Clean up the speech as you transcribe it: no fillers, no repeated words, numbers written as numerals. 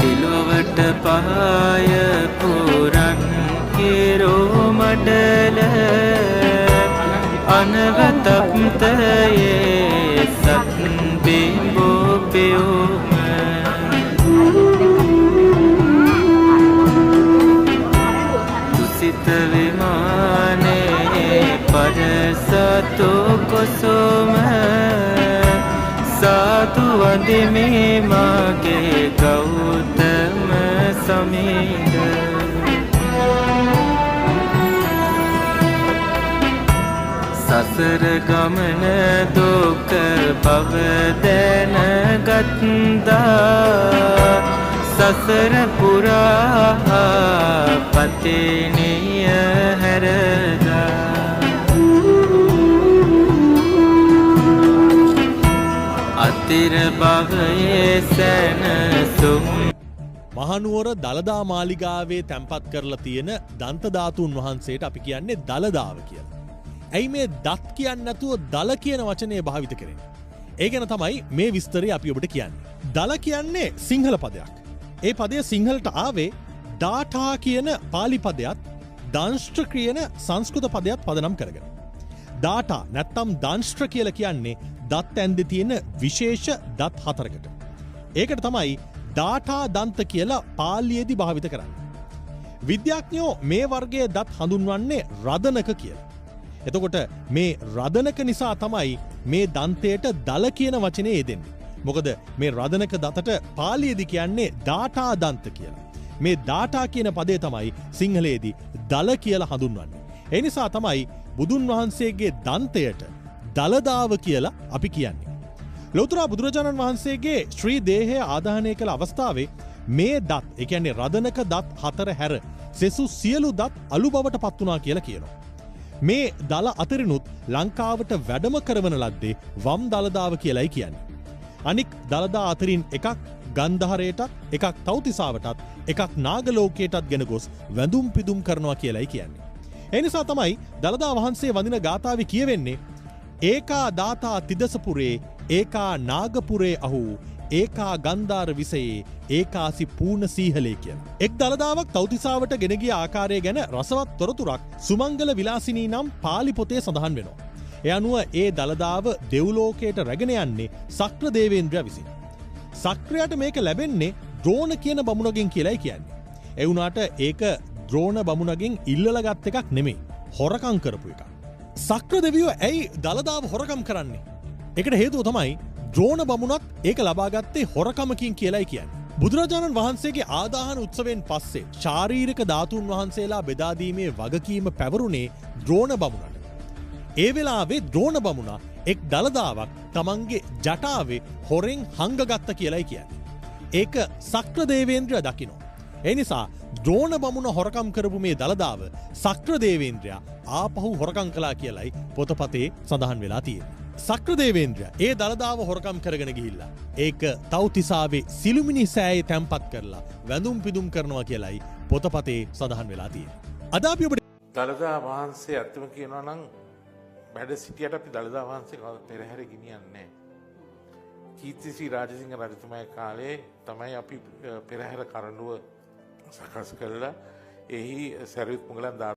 සිලොවට පාය පුරන් හිරු මඩල අනවතප්තයේ සත් බිඹු පියුම තුසිත විමානයේ පරසතු කුසුම සාදු වඳිමි මාගේ ගෞතම සමිඳ. සසර ගමන දුක බව දැනගත්දා සසර පුරා පතිනිය හැරදා අතිර භවයේ සැනසුම්. මහනුවර දළදා මාලිගාවේ තැන්පත් කරලා තියෙන දන්ත ධාතුන් වහන්සේට අපි කියන්නේ දළදාව කියලා. ඇයි මේ දත් කියන්නේ නැතුව දල කියන වචනය භාවිත කරන්නේ? ඒ ගැන තමයි මේ විස්තරය අපි ඔබට කියන්නේ. දල කියන්නේ සිංහල පදයක්. ඒ පදය සිංහලට ආවේ ඩාටා කියන පාලි පදයත් දංෂ්ත්‍ර කියන සංස්කෘත පදයත් පදනම් කරගෙන. ඩාටා නැත්තම් දංෂ්ත්‍ර කියලා කියන්නේ දත් ඇන්දේ තියෙන විශේෂ දත් හතරකට. ඒකට තමයි ඩාටා දන්ත කියලා පාලියේදී භාවිත කරන්නේ. විද්‍යාඥයෝ මේ වර්ගයේ දත් හඳුන්වන්නේ රදනක කියලා. එතකොට මේ රදනක නිසා තමයි මේ දන්තයට දල කියන වචනේ යෙදෙන්නේ. මොකද මේ රදනක දතට පාලියේදී කියන්නේ ඩාටා දන්ත කියලා. මේ ඩාටා කියන පදේ තමයි සිංහලයේදී දල කියලා හඳුන්වන්නේ. ඒ නිසා තමයි බුදුන් වහන්සේගේ දන්තයට දලදාව කියලා අපි කියන්නේ. ලෝතර බුදුරජාණන් වහන්සේගේ ශ්‍රී දේහය ආදාහනය කළ අවස්ථාවේ මේ දත්, ඒ කියන්නේ රදනක දත් හතර හැර සෙසු සියලු දත් අලු බවට පත් වුණා කියලා කියනවා. මේ දල අතරිනුත් ලංකාවට වැඩම කරවන ලද්දේ වම් දලදාව කියලායි කියන්නේ. අනික් දලදා අතරින් එකක් ගන්ධාරයටත්, එකක් තව්තිසාවටත්, එකක් නාගලෝකයටත් ගෙන ගොස් වැඳුම් පිදුම් කරනවා කියලායි කියන්නේ. ඒ නිසා තමයි දලදා වහන්සේ වඳින ගාථාවේ කියවෙන්නේ ඒකා දාතා තිදසපුරේ ඒකා නාගපුරේ අහු ඒකා ගන්ධාර විසයේ ඒකාසි පූර්ණ සීහලේ කියලා. එක් දලදාවක් තව්තිසාවට ගෙන ගිය ආකාරය ගැන රසවත් තොරතුරක් සුමංගල විලාසිනී නම් පාලි පොතේ සඳහන් වෙනවා. ඒ අනුව ඒ දලදාව දෙව්ලෝකයට රැගෙන යන්නේ සක්‍ර දේවේන්ද්‍රයා විසින්. සක්‍රයාට මේක ලැබෙන්නේ ද්‍රෝණ කියන බමුණගෙන් කියලායි කියන්නේ. ඒ වුණාට ඒක ද්‍රෝණ බමුණගෙන් ඉල්ලලා ගත් එකක් නෙමෙයි, හොරකම් කරපු එකක්. සක්‍ර දෙවියෝ ඇයි දලදාව හොරකම් කරන්නේ? ඒකට හේතුව තමයි ද්‍රෝණ බමුණත් ඒක ලබාගත්තේ හොරකමකින් කියලායි කියන්නේ. බුදුරජාණන් වහන්සේගේ ආදාහන උත්සවයෙන් පස්සේ ශාරීරික ධාතුන් වහන්සේලා බෙදා දීමේ වගකීම පැවරුනේ ද්‍රෝණ බමුණට. ඒ වෙලාවේ ද්‍රෝණ බමුණා එක් දලදාවක් තමන්ගේ ජටාවේ හොරෙන් හංගගත්ත කියලායි කියන්නේ. ඒක සක්‍ර දේවේන්ද්‍රයා දකිනවා. ඒ නිසා ද්‍රෝණ බමුණ හොරකම් කරපු මේ දලදාව සක්‍ර දේවේන්ද්‍රයා ආපහු හොරකම් කළා කියලායි පොතපතේ සඳහන් වෙලා තියෙන්නේ. සක්‍ර දේවේන්ද්‍රයා ඒ දලදාව හොරකම් කරගෙන ගිහිල්ලා ඒක තව්තිසාවේ සිළුමිණි සෑයේ තැන්පත් කරලා වැඳුම් පිදුම් කරනවා කියලායි පොතපතේ සඳහන් වෙලා තියෙන්නේ. අද අපි ඔබට දලදා වහන්සේ ඇත්තම කියනවා නම් වැඩ සිටියට අපි දලදා වහන්සේ කවදාවත් පෙරහැර ගෙනියන්නේ නැහැ. කීර්තිශ්‍රී රාජසිංහ රජතුමාගේ කාලේ තමයි අපි පෙරහැර කරඬුව සකස් කරලා එහි සැරියුත් මුගලන්